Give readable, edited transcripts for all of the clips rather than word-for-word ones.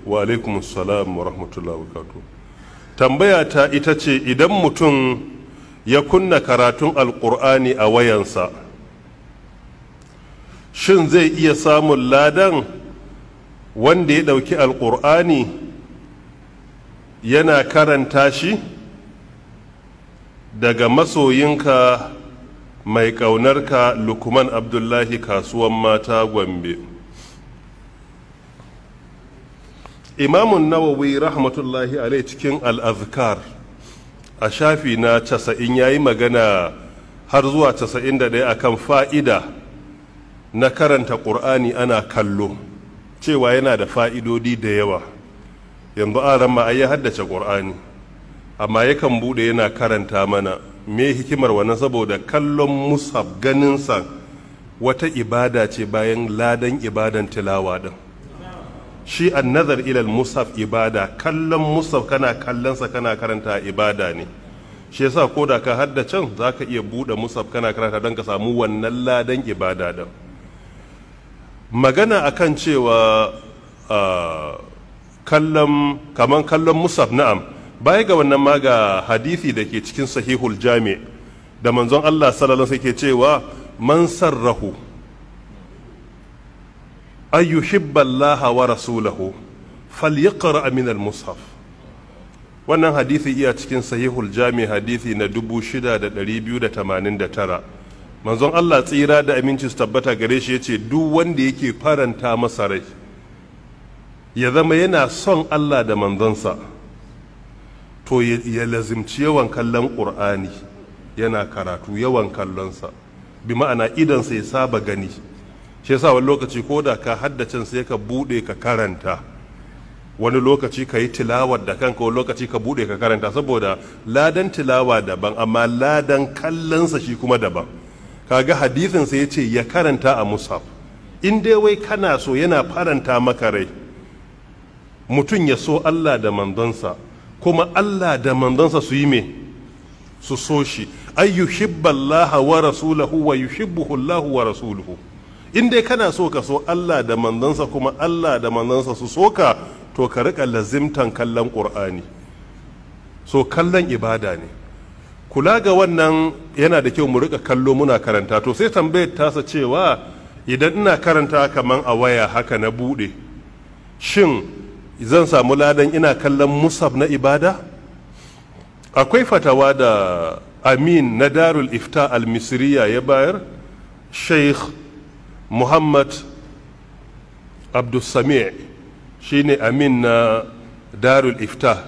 Wa alaikum assalam wa rahmatullahi wa barakatuh. Tambaya ta ita ce, idan mutum ya kunna karatun Alkur'ani a wayansa, shin zai iya samun ladan wanda ya ɗauki Alkur'ani yana karanta shi? Daga masoyinka mai ƙaunarka, Lukman Abdullahi, Kasuwan Mata, Gombe. Imamun Nawawi rahmatullahi alai cikin Al'azkar a shafi na 90 ya yi magana har zuwa 91 akan fa'ida na karanta Ƙur'ani ana kallo, cewa yana da fa'idodi da yawa. Yanzu aran ma ya haddace Ƙur'ani, amma yakan bude yana karanta mana. Me hikimar wannan? Saboda kallon mushaf, ganinsa wata ibada ce bayan ladan ibadan tilawa din. Shi annazar ilal mushaf ibada, kallon mushaf kana kallonsa kana karanta ibada ne. Shi yasa ko da ka haddacen, zaka iya bude mushaf kana karanta don ka samu wannan ladan ibada din. Magana akan cewa kallon, kaman kallon mushaf, na'am. Baya ga wannan ma, ga hadisi da ke cikin Sahihul Jami da manzon Allah sallallahu alaihi ke cewa: "Man sarrahu ay yuhibba Allah wa rasulahu falyaqra min al-mushaf." Wannan hadisi iya cikin Sahihul Jami, hadisi na 6289. Manzon Allah, tsira da aminci su tabbata gare shi, yace duk wanda yake faranta masa rai ya zama yana son Allah da manzonsa, to ya lazimci yawan kallon Ƙur'ani yana karatu, yawan kallonsa, bi ma'ana idansa ya saba gani. Shi yasa wani lokaci ko da ka haddace, sai ka bude ka karanta. Wani lokaci ka yi tilawar da kanka, wani lokaci ka bude ka karanta, saboda ladan tilawa daban, amma ladan kallonsa shi kuma daban. Kaga hadisin sai ya ce ya karanta a mushaf. In dai wai kana so, yana faranta maka rai mutum ya so Allah da manzonsa, kuma Allah da manzonsa su yi me? Su so shi. Ay yuhibballaha wa rasulahu wa yuhibbuhu Allahu wa rasuluhu. In dai kana so ka so Allah da manzonsa, kuma Allah da manzonsa su so ka, to ka rika lazimtan kallon Qur'ani. So kallon ibada ne. Kula ga wannan, yana da kyau mu rika kallo muna karanta. To sai tambayar tasa cewa idan ina karanta kaman a waya haka na bude, shin zan samu ladan ina kallon mushaf na ibada? Akwai fatawa da amin na Darul Ifta al-Misriya ya bayar, Sheikh Muhammad Abdulsami, shine amin na Darul Ifta.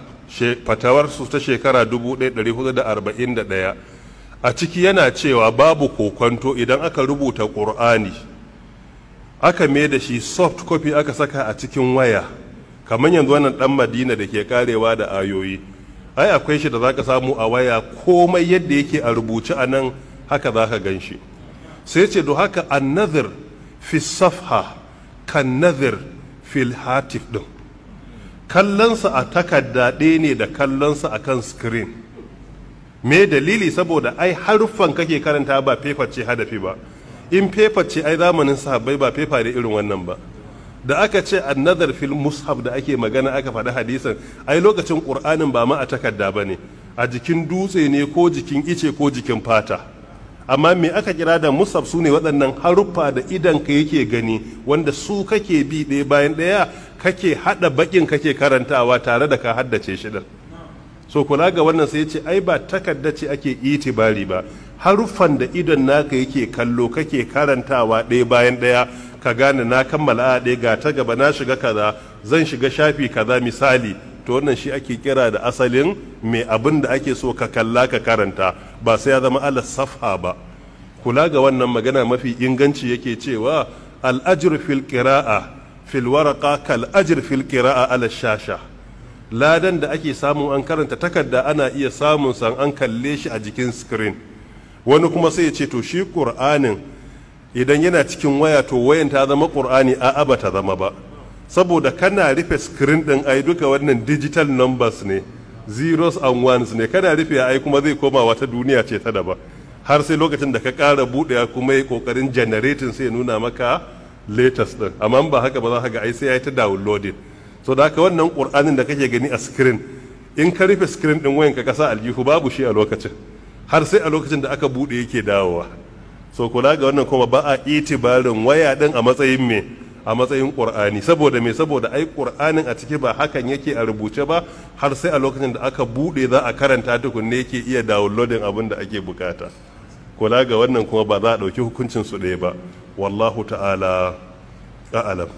Fatawar su ta shekara 1441, a ciki yana cewa babu kokwanto idan aka rubuta Ƙur'ani aka mai da shi soft copy aka saka a cikin waya, kamar yanzu wannan dan Madina da ke karewa da ayoyi, ai akwai shi da zaka samu a waya, komai yadda yake a rubuce a nan haka zaka gan shi. Sai ce do haka annazir fi safha kan nazir fil hatif din, kallonsa a takarda ɗaya ne da kallonsa a kan screen. Me dalili? Saboda ai haruffan kake karanta, ba paper ce hadafi ba. In paper ce, ai zamanin sahabbai ba paper da irin wannan ba. Da aka ce annazar fil mushaf da ake magana, aka faɗi hadisin, ai lokacin Ƙur'anin ba ma a takarda ba ne, a jikin dutse ne ko jikin ice ko jikin fata. Amma me aka kira da mushaf? Su ne waɗannan haruffa da idan ka yake gani, wanda su kake bi ɗaya bayan ɗaya, kake haɗa baƙin, kake karantawa tare da ka haddace shi ɗin. So kula ga wannan, sai ce ai ba takarda ce ake itibari ba, haruffan da idon naka yake kallo kake karantawa ɗaya bayan ɗaya, ka gane na kammala a ɗaya, ga ta gaba, na shiga kaza, zan shiga shafi kaza misali. To wannan shi ake kira da asalin mai abin da ake so ka kalla ka karanta, ba sai ya zama ala safha ba. Kula ga wannan, magana mafi inganci yake cewa al'ajr fil qira'a fil waraqa kal ajr fil qira'a ala shasha. Ladan da ake samu an karanta takarda, ana iya samun san an kalle shi a jikin screen. Wani kuma sai ya ce, to shi Qur'anin idan yana cikin waya, to wayan ta zama Qur'ani? A'a, ba ta zama ba, saboda kana rufe screen din, ai duka wannan digital numbers ne, zeros and ones ne. Kana rufe, ai kuma zai koma wata duniya ce ta daban, har sai lokacin da ka ƙara buɗewa kuma yi ƙoƙarin generating, sai ya nuna maka latest din. Amma ba haka ba, za ka ga ai sai ya yi ta downloading. So da haka wannan ƙur'anin da kake gani a screen, in ka rufe screen ɗin wayanka ka sa aljihu, babu shi a lokacin, har sai a lokacin da aka buɗe yake dawowa. So kula ga wannan kuma, ba a itibarin waya ɗin a matsayin me? A matsayin ƙur'ani. Saboda me? Saboda ai ƙur'anin a ciki ba hakan yake a rubuce ba, har sai a lokacin da aka buɗe za a karanta tukunne yake iya downloading abin da ake bukata. Kula ga wannan kuma, ba za a ɗauki hukuncin su ɗaya ba. Wallahu ta'ala a'alam.